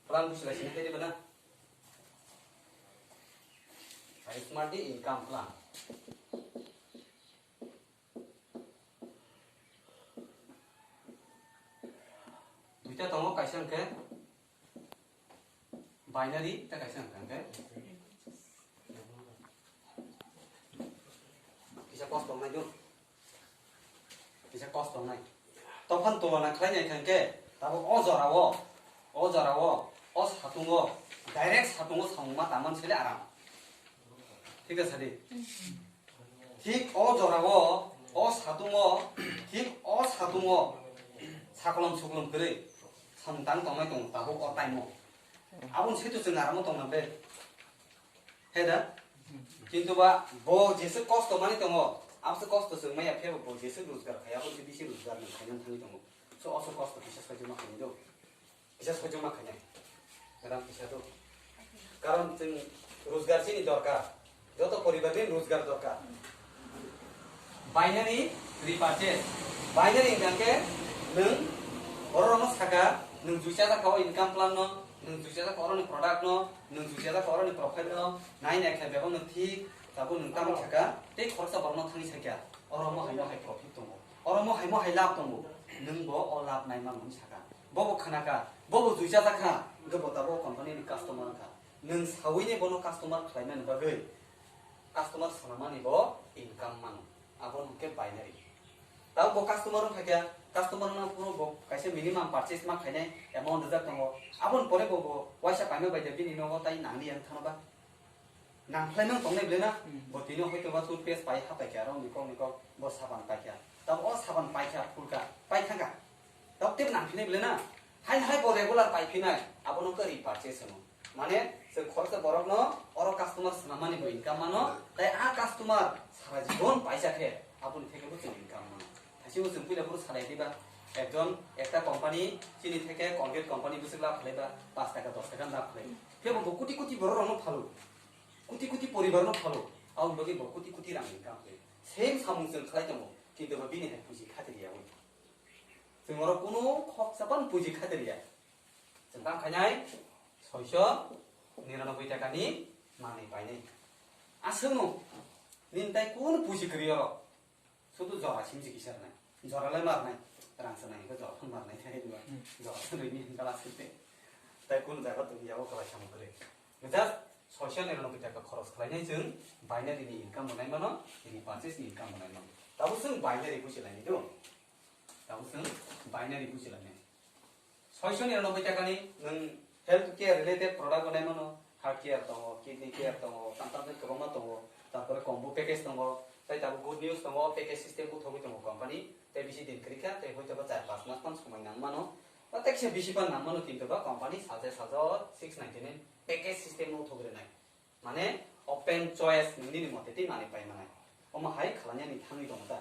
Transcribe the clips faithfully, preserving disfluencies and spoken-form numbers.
Plan buji lai sini tadi bana. Ayushman di income plan. Duita tongo, kaisa hwnkhe binary, tei kaisa hwnkhe kisa kosto wngnai do. Kisa kosto wngnai. Tokhan tulona khlai nai kha hwnkhe, tabuk o jora o, o jora o, o satung o, direct satung o samung ma tangmani sele aram. Thik ase di? Thik o jora o, o satung o, thik o satung o, saklom suklom kwrwi samung tang tongnai tongo tabuk o time o. Aboni saitu chwng aramo tongna ble. He da? Kintu ba bo jese kosto mani tongo, abose kosto chwng maya phebo bo jese rojgar khai, abose bisi rojgar nang khainani thangwi tongo. So oso kosto kisa saichuma khainai do. Kisa saichuma khainai. Madam kisa do. Karon chwng rojgar chini dorkar. Joto poribar ni rojgar dorkar. Binary repurchase. Binary hingkha khe nwng oro rono saka, nwng juisa jakha o income plan no, nwng juisa jakha oroni product no, nwng juisa jakha oroni profile no, nai nai khe bebak no thik, tabuk nwng tamo saka, tei khoroksa borok no thangwi sakya, oro mo hai mo hai profit tongo, oro mo hai mo hai lab tongo, nwng bo o lab nai mano hwnwi saka. Bobo khana kha, bobo juisa jakha, hwnkhe bo tabuk company ni customer wngkha. Nwng sawi ni bono customer khlai mani bagwi, customer swnamani bo income mano. Abo hwnkhe binary. Tabuk bo customer wng khaikha, customer wngna phuru bo kaisa minimum purchase ma khainai amount rijak tongo. Aboni pore bo, bo waisa paima bai de bini nogo tai nangli yang thano ba. Nangkhlai mang tongnai belai na, hmm, bo tini hoito ba toothpaste pai ha paikha, aro nikok nikok bo saban paikha. Tabuk o saban paikha, phulkha, pai thangkha. Tabuk tei nangphinai belai na, hai hai bo regular paiphinai, abono khe repurchase hwno. Mane, chwng khoroksa borokno oro customer swnammani bo income mano, tai a customer sara jibon paisa khe, aboni theke bo chwng income mano. Thaisingbo chwng puila phuru salai diba, ekjon ekta company, chini theke Colgate company bwswk lab khlaiba, paanch taka, dos taka lab khlai. Phebo bo koti koti borok rokno phalo, koti koti poribar no phalo, aboni bagwi bo koti koti rang income khlai. Same samung chwng khlai tongo, kintu bo bini hai puji khatir ya wi. Chwng oro kunu khoksa phano puji khatir ya. Chwng tang khainai soiso niranoboi taka ni manwi painai. Aswkno nini tai kunu puji kwrwi oro. Sudu jora simsi kisa rwnai. Jora lai marnai. Rang sanai hwnkhe jora phano marnai thai diba. Hmm. Jora sanai ni hwnkhe last te. Tai kunu jaga tong ya o kwlai samung kwrwi. Just soiso niranoboi taka khoros khlainai chwng binary ni income rwnai mano, tini purchase ni income rwnai mano. Tabuk chwng binary buji lainai do. Tabuk chwng binary buji lainai. Soiso niranoboi taka ni nwng health care related product bo nai mano, heart care tongo, kidney care tongo, tang tang kwbangma tongo, tarpore combo package tongo, tai tabuk good news tongo, package system buthogwi tongo company, tei bisi din kwrwi kha, tei hoito ba char panch mas phano somoi nang mano, ba tei kisa bisi phano nang mano, kintu ba company salsa salsa o six ninety nine package system no thogwi rwnai. Mane open choice nini mote tei manwi pai manai. Omo hai khlainani thangwi tongo ta.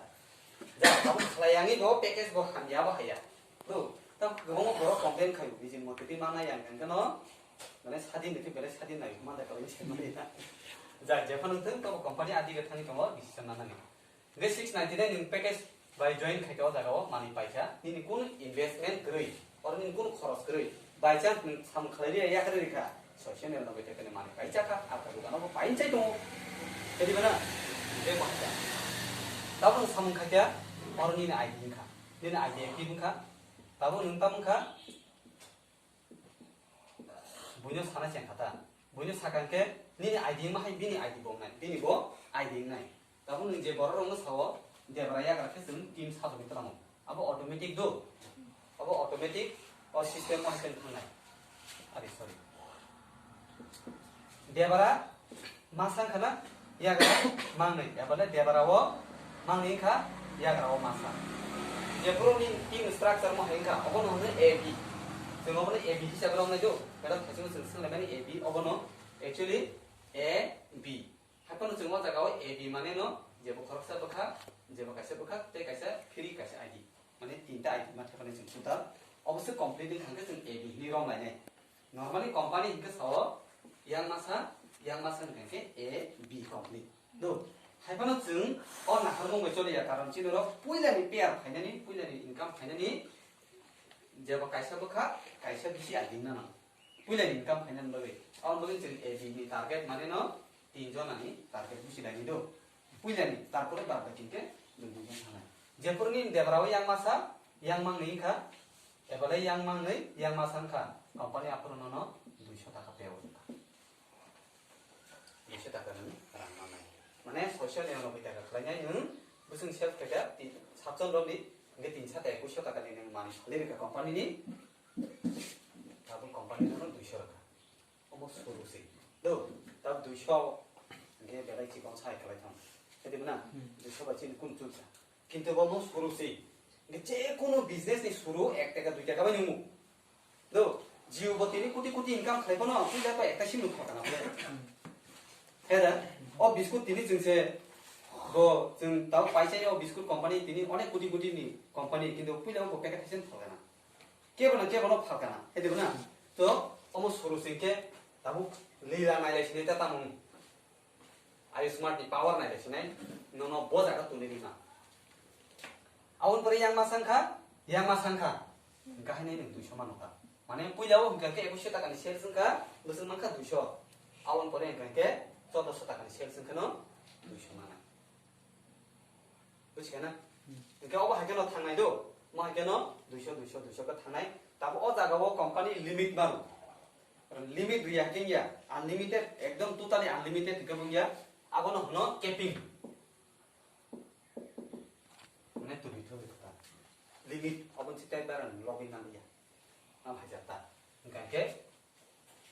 Ja, abo khlai yangwi bo package bo hamya bo haya. To, ta kwbangma borok complain khaio, nijini mote tei manai yang hwnkhe no, mane sadin ni belai sadin nai, ma da kalai se mani ta. Ja, jephano thung, to company adi ga thangwi tongo, decision nanani. Hingke six ninety nine nwng package bai join khaikhe o jaga o manwi paikha, nini kunu investment kwrwi, oro nini kunu khoros kwrwi, by chance nwng samung khlai rwya yakarwi rwkha, soiso niranoboi taka ni manwi paichakha, abo dukano bo painchai tongo. Tei diba na? Tei bo hakha. Tabuk nwng samung khaikha, oro nini I D wngkha, nini I D active wngkha, tabuk nwng tamo wngkha, buino sana chengkha ta. Buino sakha hwnkhe nini I D wngma hai bini I D bo wngnai, bini bo I D wngnai. Tabuk nwng je borok rokno sao, debra yagra khe chwng team sajagwi twlango. Abo automatic do. Abo automatic o system o hai khe thangnai. Ari, sorry. Debra masa wngkha na yagra mangnwi, ebole debra o mangnwi wngkha yagra o masa. Jephuru ni team structure mo hai wngkha, obono hwnwi A B. Chwng obono A B hisabe romnai do. Madam, thaichung chwng swnglaimani A B, obono actually A B. Haiphano chwng o jaga o A B mane no jebo khoroksa bwkha, jebo kaisa bwkha, tei kaisa free kaisa I D. Mane tinta I D ma thepani chwng total. Obo se complete wngkha hwnkhe chwng A B hinwi romlainai. Normally company hinkhe sao yang masa, yang masa hinkhe A B complete. Do, haiphano chwng o naharmung bai choliya, karon chini rok puilani pair phainani, puilani income phainani, jeba kaisa bwkha, kaisa bisi I D wngna nang. Puila ni income khainani bagwi. Aboni bagwi chwng A B ni target mane no tin jona ni target busi laini do. Puila ni, tarpore bad baki khe nwng buji thangnai. Jephuru ni debra o yang masa, yang mangnwi wngkha, ebole yang mangnwi, yang masa wngkha, company aphuru nono duiso taka pay o wngkha. Duiso taka nwng rang manai. Mane soiso ni noboi taka khlainai nwng, bwswng sales khaikha, ti-, satjon rok ni, hingkhe tin sata ekuiso taka ni nwng manwi salai rwkha company ni, tabuk company nono duiso rwkha. Omo suru se. Do, tab duiso, hingkhe belai chikon sai khlai thang. Khe dibo na? Hmm. Duiso ba chini kun chuksa. Kintu bo mo suru se. Hingkhe je kono business ni suru ek taka dui taka bai nungo. Do, Jio bo tini koti koti income khlai phano, puila to ekta sim nuk khotana phai. Hera, o biscuit tini chwng se, bo chwng tao paisa o biscuit company tini onek koti koti ni company, kintu puila bo packet haisen phalgana. Kebo na kebo no phalgana, hede na? To, omo suru singke, tabuk lila nailai sinai ta tamung. Ayushman ni power nailai sinai, nono bo jaga tuni rima. Aboni pore yang ma sangkha, yang ma sangkha. Hingkha hainai nwng duiso mano kha. Mane puila o hingkha khe ekuiso taka ni sales wngkha, bwswk mankha duiso. Aboni pore hingkha khe choddoso taka ni sales wngkha no duiso mana. Bujikhana? Hingkhe obo haikhe no thangnai do. Mo haikhe no duiso, duiso, duiso khe thangnai. Tabo o jaga o company limit maro. Limit riya khe ya, unlimited, ekdom totally unlimited hingkhe bo ya. Abono hwno capping. Mane twi thwi kha. Limit obo se tai baran login nang ya. Am hajar ta. Hingkhe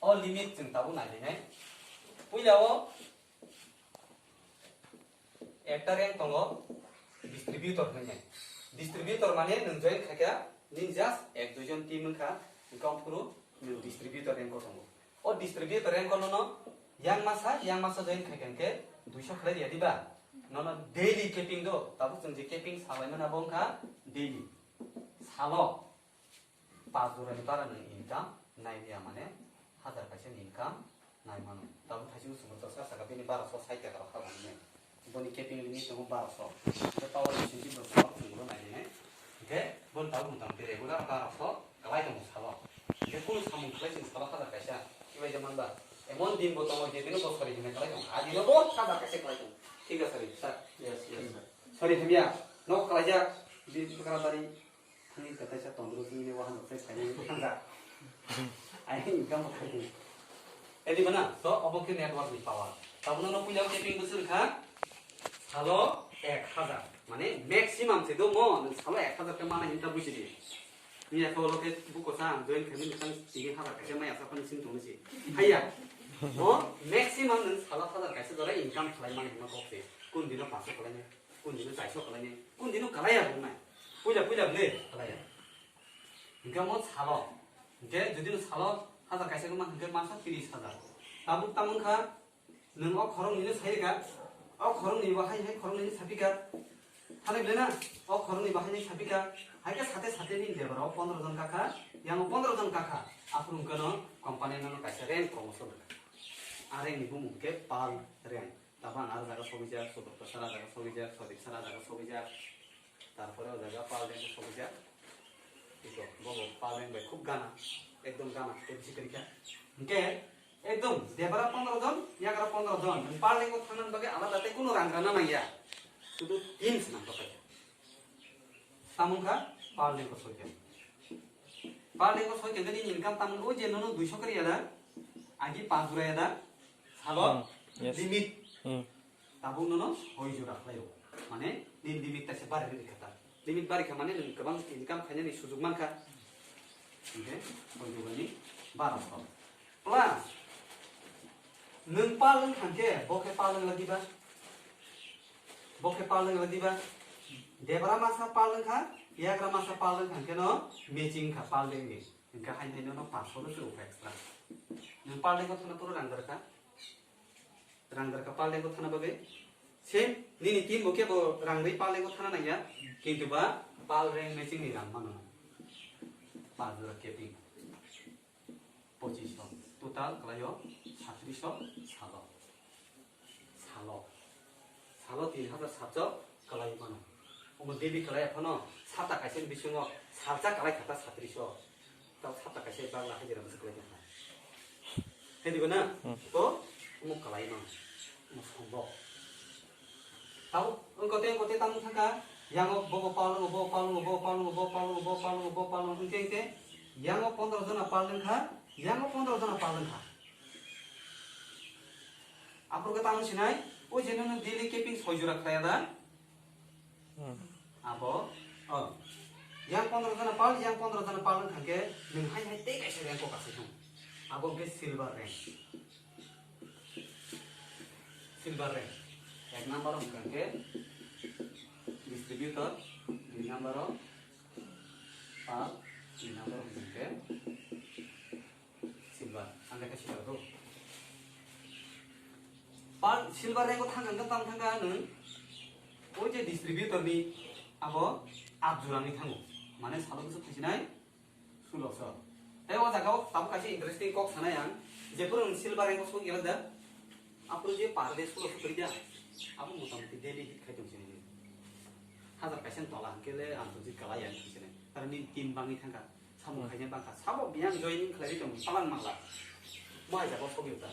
o limit chwng tabuk nailainai. Puila o ekta rank tongo distributor hinwi. Distributor mane nwng join khaikha, nini just ek dui jon team wngkha, wngkha phuru nwng distributor rank o tongo. O distributor rank o nono yang masa, yang masa join khaikha hwnkhe duiso khlai rwya diba? Nono daily capping do, tabuk chwng je capping salaimani abo wngkha daily. Salo. Pas jora ni bara nwng income nai liya mane hajar kaisa ni income nai mano. Tabuk thaising sumui to sa saka bini bara so sai taka rok kha mani. Boni capping limit tongo bara so. Hingke power ni singsi bo so chwng bo nai nai. Hingke boni tabuk wng tang regular bara so kalai tongo salo. Hingke kunu samung khlai chwng salo hajar kaisa kibai jaman ba. Emon din bo tongo je dino bo sori hwnwi kalai tongo. A dino bo hajar kaisa kalai tongo. Thik ase sir. Yes, yes, sir. Sori hamya. Nok kalai jak. Di pekara bari. Thangwi kwtaisa tondro simi ni wahan rok sai phainai thangja. Ai income bo khai di. Edi bana, so obo khe network ni power. Tabukno no puila capping bwswk kha. Salo ek hajar. Mane maximum se do mo, nwng salo ek hajar khe mana hinta buji di. Ni ya ko loke buko sa join khe ni tang tini hajar khe maya sa pani sim tong si. Haiya. Mo maximum nwng salo hajar kaisa jora income khlai mani hima kok se. Kun dino paso khlai ni. Kun dino chaiso kalainai, kun dino kalaiya bo nai. Puila puila bwle kalaiya. Hingke mo salo. Hingke jodi no salo hajar kaisa khe ma hingke masa tris hajar. Tabuk tamo wngkha nwng o khorok nino sai rwkha. O khorok ni bo hai hai khorok nino sapikha. Thani bwle na o khorok ni bo hai hai sapikha. Hai khe sate sate ni debra o pondro jon kakha. Yang o pondro jon kakha. Aphuru hingke no company no kaisa rank promotion rwkha. A rank ni bumung khe pal rank. Tamo ang aro jaga sogwijak, Sodok Pasar ah jaga sogwijak, Sodik Sar ah jaga sogwijak. Tarpore o jaga Paldeng o sogwijak. Iko, bobo Paldeng bai khub gana, ekdom gana, tei bisi kwrwikha. Hingke, ekdom debra pondro jon, yagra pondro jon. Nwng Paldeng o thangna bagwi alada tei kunu rang rana nangya. Sudu team se nangkha. Tamo wngkha Paldeng o soi khe. Paldeng o soi khe nini income tamo wngkha, o je nono duiso khe rwya da, agi panch jora ya da, salo Hmm, yes. limit. Hmm. Tabuk nono soi jora khlaio. Mane nini limit taisa bari rwdi kha ta. Limit bari kha mane nwng kwbang income khainani sujug mankha. Hingke soi jora ni baro so. Plus, nwng pal wng thangkhe, bo khe pal wng lagi ba? Bo khe pal wng lagi ba? Debra masa pal wng kha, yagra masa pal wng thangkhe no matching kha pal dengni. Hingkhe hain haino no paso no se rwkha extra. Nwng pal dengo thana puro rang darkha. Rang darkha pal dengo thana bagwi. Same, nini team bo khe bo rang rwi pal dengo thana nangya. Kintu ba pal reng matching ni rang mano. Pal jora capping. Pochisho. Total kalaio satriso salo. Salo. Salo tin hajar satso kalai mano. Omo daily kalai phano sata kaisa bisingo salsa kalai khata satriso. Tao sata kaisa bagla hajira masa kalai khata. Diba na? Hmm. To, omo kalai no. Omo sombok. Tabo, wngkha te, wngkha te, tamo thangkha. Yango bobo palungo, bobo palungo, bobo palungo, bobo palungo, bobo palungo, bobo palungo, wngkhe, wngkhe. Yango pondro jona pal wngkha, yango pondro jona pal wngkha. Aphuru khe tamo sinai, o je nono daily capping soi jora khlaiya da? Hmm. Abo, oh. Yang pondro jona pal, yang pondro jona pal wngkha khe, nwng hai hai tei kaisa rank kok asai thung. Abo khe silver rank. Silver rank. Ek number wngkha khe distributor, dui number o pal, tin number wngkha khe silver, ang khe silver do. Pal silver rank o thang ang tam thang ka nwng. O je distributor ni abo at jora ni thango. Mane salo kisa thaisinai sulo so. Tei o jaga o tabuk kaisa interesting kok sanai ang. Je phuru nwng silver rank o sok gela da. Aphuru je per day sulo so kori da. Abo motamoti daily hit khai tong sini. Hajar kaisa tola hwnkhe le ang to jit kala yang sini. Tar ni team bangwi thangka. Samung khaina bangkha. Sabo biyang joining khlaiwi tong palang mangla. Mo hai jabo sogwi ta.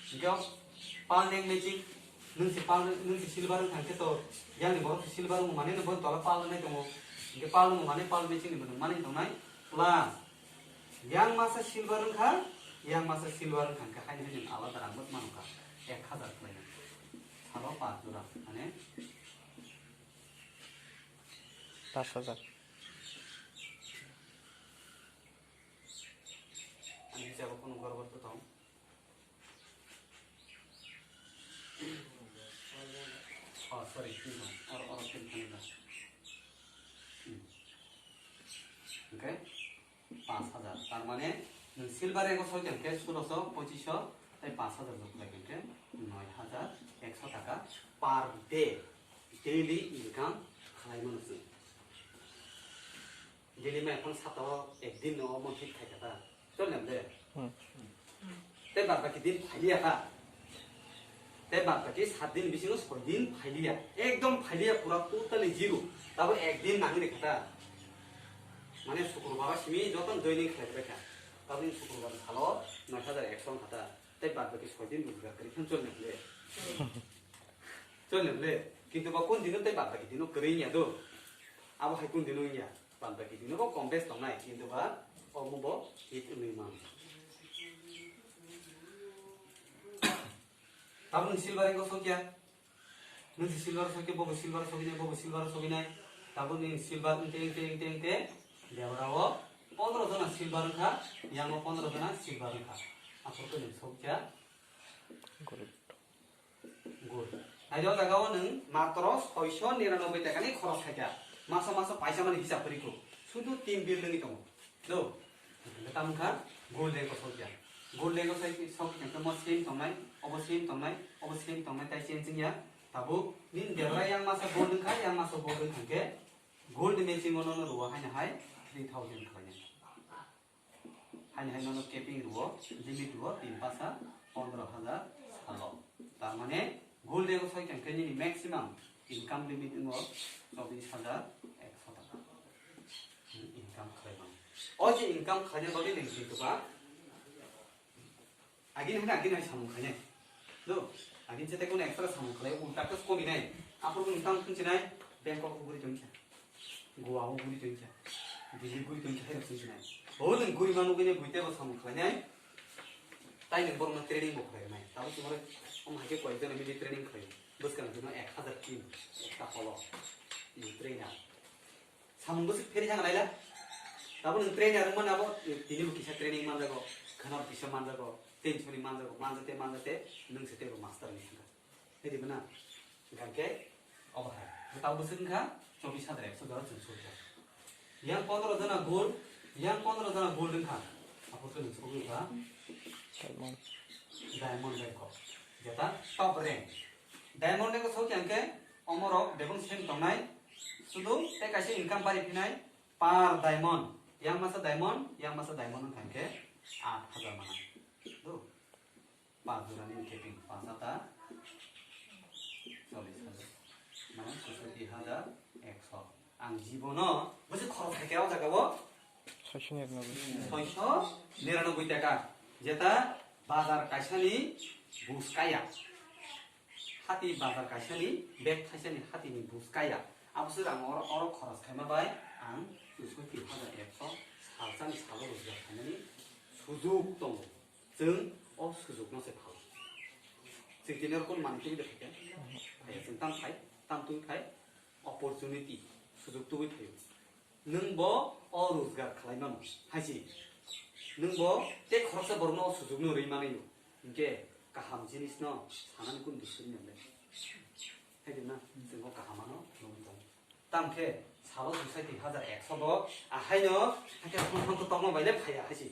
Hingke pal neng matching. Nung si pal, nung si silver wng thangkhe to. Yang ni borok si silver wng mane nung bon tola pal nai tongo. Hingke pal wng mane pal matching ni bo nung mane tongnai. Plus. Yang masa silver wng kha. Yang masa silver wng thangkhe haini haini alada rang bot manu kha. Ek hajar khlai nai. Salo pal jora. Mane. Pas hajar. Ani jabo kono gorobor to tong. Oh, sorry, tin tong. Or, or, tin tong na. Hmm. Okay? Pas hajar. Tar mane, nwng silver ego soi tong khe, suloso, pochiso, tai pas hajar jok lai tong khe, noi hajar ekso taka per day daily income khlai mano chwng. Daily mai phang saptao ek din no omo hit khai kha ta. Chol nem de. Hmm. Tei bad baki din phailiya kha. Tei bad baki sat din bisingo soi din phailiya. Ekdom phailiya pura totally zero. Tabo ek din nangni kha ta. Mane sukrubaro simi joto joining khlai bai kha. Tabo ni sukrubar salo noi hajar ekso kha ta. Tei bad baki soi din rojgar kari khan chol nem de. Chol nem de. Kintu ba kun dino tei bad baki dino kari ya do. Abo hai kun dino ya. Bad baki dino bo kom bes tongnai, kintu ba omo bo hit wngwi man. Tabuk ni silver ego sokya. Nung si silver sokya, bobo silver sokinai, bobo silver sokinai. Tabuk ni silver engte, engte, engte, engte. Debra o pondro jona silver wngkha, yango pondro jona silver wngkha. Aphuru ni sokya. Good. Good. Naidi o jaga o nwng matro soiso niranoboi taka ni khoros khaikha. Maso maso paisa mani hisab kwrwi kho. Sudu tin bill wngwi tongo. Do. Tamo kha gold rank o sokya. Gold rank o sokya khe mo same tongnai, obo same tongnai, obo same tongnai, tai change wngya. Tabuk nini debra yang masa gold wngkha, yang masa gold wngkha khe gold matching o nono rwo haino hai three thousand khlainai. Haino hai nono capping rwo, limit rwo, tin pasa pondro hajar salo. Tar mane, gold ego soi khe nini maximum income limit wngo chobbish hajar ekso taka. Income khlai mano. O je income khlaina bagwi nang kintu ba, agini hai, agini hai samung khlainai. Do, agini se tei kono extra samung khlai, ulta khe komi nai. Aphuru nung tang phunchi nai, Bangkok o guri tongkha. Goa o guri tongkha. Delhi guri tongkha, hai rok sung sinai. Bo nung guri manu gini buite bo samung khlainai. Tai nung borok no training bo khlai nai. Tabo chumare, om hai khe koi jona mini training khlai. Bwskang jona ek hajar tin, ekta holo. Nung trainer. Samung bwswk pheri thang laila. Tabuk nwng trainer wngmani abo, tini bo kisa training manjago, khana bo kisa manjago, tension ni manjago, manjate, manjate, nwng se teibo master ni thangkha. Hedi bana, hingkha khe, obo hai. Tabuk bwswk wngkha, chobbish hajar ekso jora chwng sokha. Yang pondro jona gold, yang pondro jona gold wngkha. Apo chwng sokha. Diamond. Diamond rank o. Jeta top rank. Diamond rank o sokha hingkhe, omorok bebong same tongnai. Sudu tei kaisa income bari phinai. Per diamond, yang masa diamond, yang masa diamond wngkha khe aat hajar mana. Do. Paanch jora ni capping, paanch ata chollish hajar. Mane sosoti hajar ekso. Ang jibono bwswk khorok khaikha o jaga o? Soiso niranoboi. Soiso niranoboi taka. Jeta Bazar kaisani bus kaya. Hati bazar kaisani bag thaisani hatini bus kaya. Abo se rang oro, oro khoros khaima bai ang chuisu twi hajar ekso salsani salo rojgar khainani sujuk tongo. Chwng o sujukno se phal. Chwng tini oro kun manwi twi de phai khe? Phaiya chwng tam phai, tam twi phai, opportunity, sujuk tubui phaio. Nwng bo o rojgar khlai mano, hai se. Nwng bo tei khoroksa borokno o sujukno rwi manwi no. Hinkhe kaham jinisno sanani kun bising nang le. Hai de na, chwng o kaham ano nugwi tongo. Tamo khe salo society hajar ekso bo, ahaino, hakhe thang thang tongma bai le phaiya hai se.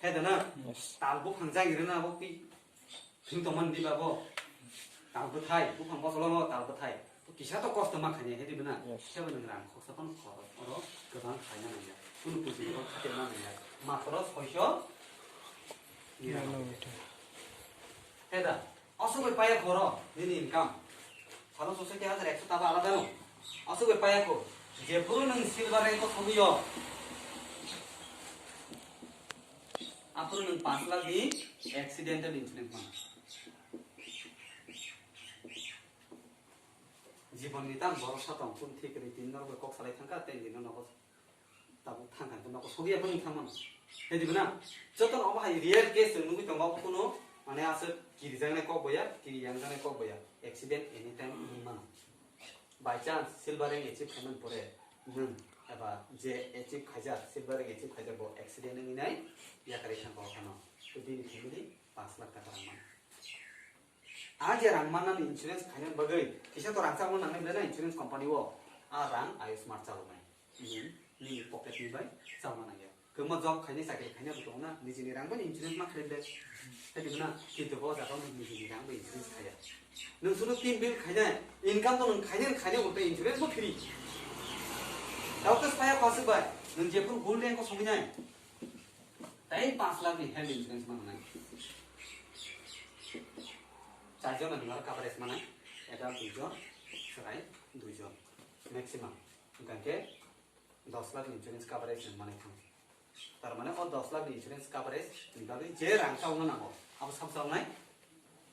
Hai de na, Yes. Tal buphang jagiri na bo ki. Thwng tongmani diba bo? Tal bwthai, buphang kosolongo tal bwthai. To kisa to kosto ma khainai, hai diba na? Yes. Kisa bo nwng rang khoksa phano khoro, oro kwbang khaina nangya. Kunu puji kwbang khatirna nangya. Matro soiso nira. Nira nangya. Hai da, aswk bai paya khoro, nini income. Salo society hajar ekso taba alada no. Aswk bai paya kho. Jephuru nwng silver rank o sobiyo. Aphuru nwng panch lakh ni accidental insurance mano. Jibon ni tam borok sa tong phun thik ri tin norok bai kok salai thangkha tei dino nogo tabuk thangkha hwnkhe nogo sogiya phano thangmano. Hai diba na? Joto no omo hai real case chwng nugwi tongo, obo kunu mane aswk kirijaknai kok boya, kiri yangjaknai kok boya. Accident anytime wngwi mano. By chance silver rank achieve khaimani pore nwng eba je achieve khaijak, silver rank achieve khaijak bo accident wngwi nai yakarwi thangkha o phano. To bini family panch lakh taka rang mano. A je rang mannani insurance khaina bagwi kisa to rang chakma nangnai belai na insurance company o. A rang Ayushmart chaloknai. Nini, nini pocket ni bai chakma nangya. Kwbangma job khainai, chakri khainai bo tongo na, nijini rang bai insurance ma khlai le. Hai diba na, kintu bo jaga o nijini rang bai insurance khaiya. Nwng sunu tin bill khainai, income to nwng khainai, khainai bo tei insurance bo free. Doctor phaiya khosuk bai, nwng jephuru gold rank o sogwi nai. Tei panch lakh ni health insurance mananai. Charjon ni aro coverage manai. Adult duijon, chwrai duijon. Maximum. Hwnkhe dos lakh ni insurance coverage ni manai thang. Tar mane o dos lakh ni insurance coverage ni bagwi je rang chauna nango, abo sab chaunai.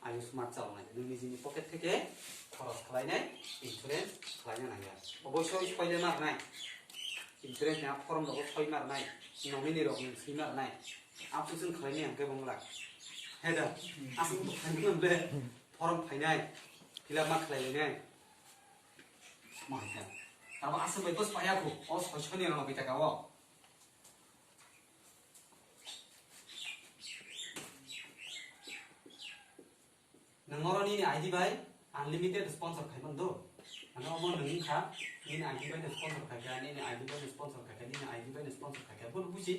Ayushmart chaloknai, nwng nijini pocket theke khoros khlainai, insurance khlaina nangya. Oboisoi soile ma rwnai, insurance ni a form rogo soi ma rwnai, nominee rok nwng swi ma rwnai. Application khlainai hwnkhe bongla. He da, aswk bo khlainai hwnkhe form phainai, fill up ma khlailainai. Mo hai khe. Tamo aswk bai bwswk paiya kho, o soi soi ni rwno bai taka o. Nwng oro nini I D bai unlimited sponsor khai mano do. Ano omo nwng wngkha nini I D bai no sponsor khai kha, nini I D bai no sponsor khai kha, nini I D bai no sponsor khai kha. Bono buji?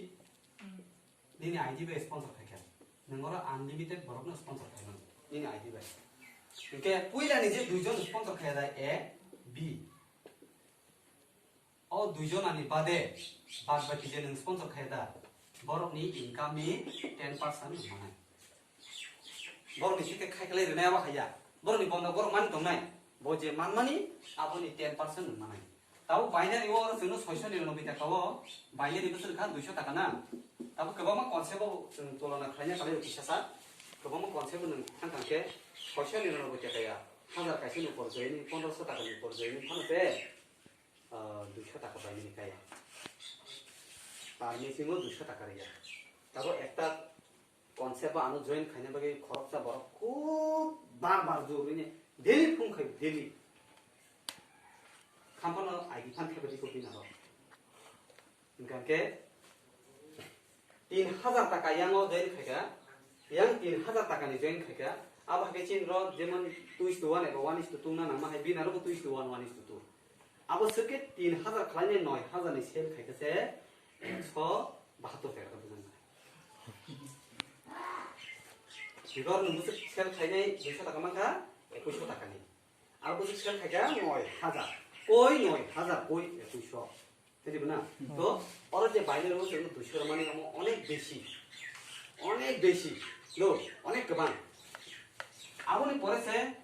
Nini I D bai sponsor khai kha. Nwng oro unlimited borok no sponsor khai mano nini I D bai. Hwnkhe puila ni je duijon sponsor khai da A, B. O duijon ani bade bad baki je nwng sponsor khai da, borok ni income ni ten percent nwng manai. Borok ni site khai khlai rwnai abo haiya. Borok ni bondo borok mani tongnai. Bo je manmani abo ni ten percent nwng manai. Tabo binary o oro chwngno soiso ni noboi taka o binary bwswk kha duiso taka na. Tabo kwbangma concept o chwng tulona khlaina khlai rw kisa sa. Kwbangma concept o nwng thang thang khe soiso ni noboi taka ya. Hajar kaisa ni porjoi ni pondroso taka ni porjoi ni phano te. Ah, duiso taka bai nini kaya. Par meeting o duiso taka riya. Tabo ekta concept o ano join khaina bagwi khoroksa borok khub bar bar jor wini daily phone khai daily. Khampano I D phan khe badi kok dina rok. Hingkha khe Tin hajar taka yang o join khaikha, yang tin hajar taka ni join khaikha, abo hakhe chini rok jemon two is to one eba one is to two na nangma hai, bini aro two is to one, one is to two. Abo swkhe tin hajar khlainai noi hajar ni sale khaikha se ekso bahattor taka ta bujang kha. Bigor nung bwswk sale khainai duiso taka mankha, ekuiso taka ni. Abo bwswk sale khaikha noi hajar, koi noi hajar, koi ekuiso. Tei diba na? Hmm. To, oro je binary o chwngno duiso rwmani omo onek besi. Onek besi. No, onek kwbang. Aboni pore se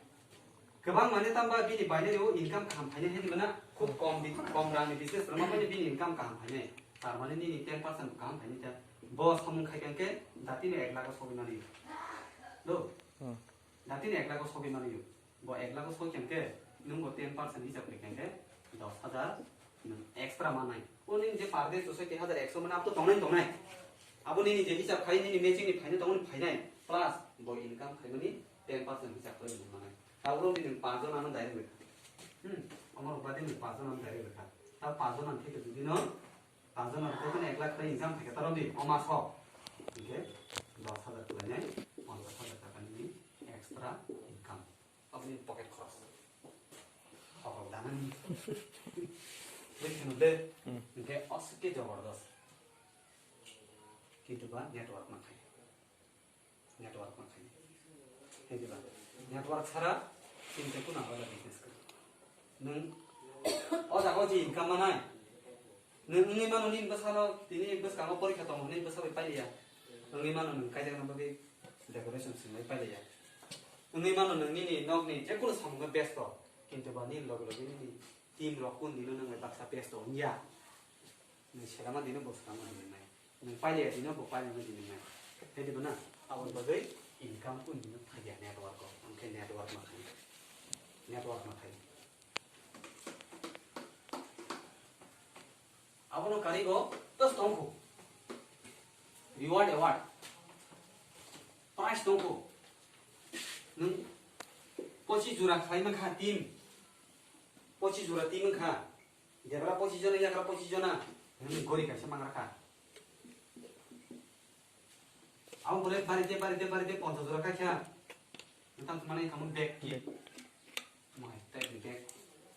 kwbang mane tamba bini binary o income kaham phainai hai diba na? Khub kom bi-, kom rang ni business rwma bai bini income kaham phainai. Tar mane nini ten percent kaham phaini ta. Bo samung khai khe datino ek lakh o sogwi mani. Do? Hmm. Datino ek lakh o sogwi mani. Bo ek lakh o sogwi khe nwng bo ten percent hisab khai khe dos hajar nwng extra manai. O nini je per day chusai ti hajar ekso mane abo to tongnai tongnai. Abo nini je hisab khai nini matching ni phaina tongmani phainai. Plus bo income khaimani ten percent hisab khai nwng manai. Tabuk rok bini paanch jon ano direct rwkha. Hmm, omo rok badi ni paanch jon ano direct rwkha. Ta paanch jon ang khe jodi no paanch jon ano khe ek lakh tei income thai khe ta rw di, o maso. Hingkhe dos hajar kwlainai, ponchash hajar taka nini extra income. Aboni pocket khoros. Khorok danani. Bui kheno de. Hmm. Hingkhe oske jobordast. Kintu ba network ma khai. Network ma khai. Hei diba? Network sara chini tei kuna hola business khe. Nwng o jaga o je income manai. Nwng wngwi mano nini bwsano tini bwskango porikha tongo hwnwi bwsa bai pailiya. Wngwi mano nwng kaijakna bagwi decoration swngwi pailiya. Wngwi mano nwng nini nokni jekunu samungo besto. Kintu ba nini loge loge nini team rok kun dino nwng bai baksa besto wngya. Nwng selama dino bo selama dino nai. Nwng pailiya dino bo pailima dino nai. Hedi bana aboni bagwi income kun dino phaiya network o. Hwnkhe network ma khai. Network ma khai. Abono karigo tos tongkho. Reward award. Prize tongkho. Nwng pochis jora khlai mankha team. Pochis jora team wngkha. Debra pochis jona, yagra pochis jona. Nwng gori kaisa mangra kha. Abo bole barite, barite, barite ponchash jora khaikha. Nwng tamo manai kamo bag ki. Bag. Mai, tei ni bag.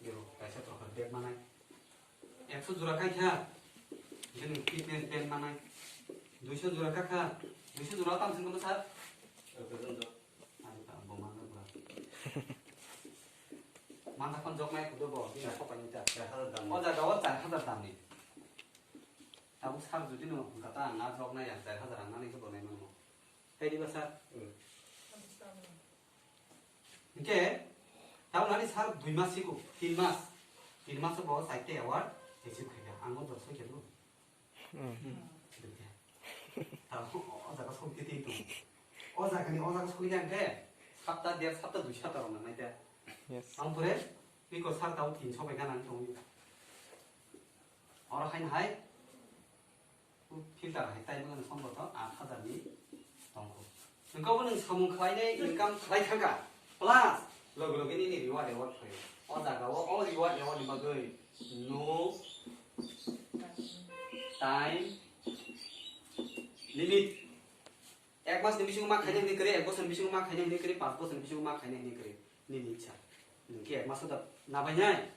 Yo, kaisa trokhar bag manai. Ekso jora khaikha. Jeni fitness band manai. Duiso jora khaikha. Duiso jora tam sing kono sir? Ekso jora. Ai, ta bo manai bra. Mangkha kon jok nai kudo bo, bini sok pai ni ta. Char hajar dam. O jaga o char hajar dam ni. Tabuk sir jodi no hwnkha ta ang a jok nai ya, char hajar ang nani khe bo nai mano. Hai di ba sir? Hmm. Hingke, tabuk nani sir dui mas siko, tin mas. Tin mas bo chaita award receive khaikha. Ang bo dos khe bo. Hmm. Tabuk o jaga sok titi tu. O jaga ni o jaga sok ya ke. Sapta der sapta dui sapta rok nang nai ta. Yes. Ang pore, biko sir tabuk tin sok bai ganang tong. Oro hain hai. Filter hai tai mano somboto aat hajar ni tongkho. Nokbo nwng samung khlainai income khlai thangkha. Plus loge loge nini reward award phaio. O jaga o, o reward award ni bagwi no time limit. Ek mas ni bisingo ma khainai hwnwi kwrwi, ek bosor ni bisingo ma khainai hwnwi kwrwi, panch bosor ni bisingo ma khainai hwnwi kwrwi. Nini ichha. Nwng khe ek mas o da nabainai.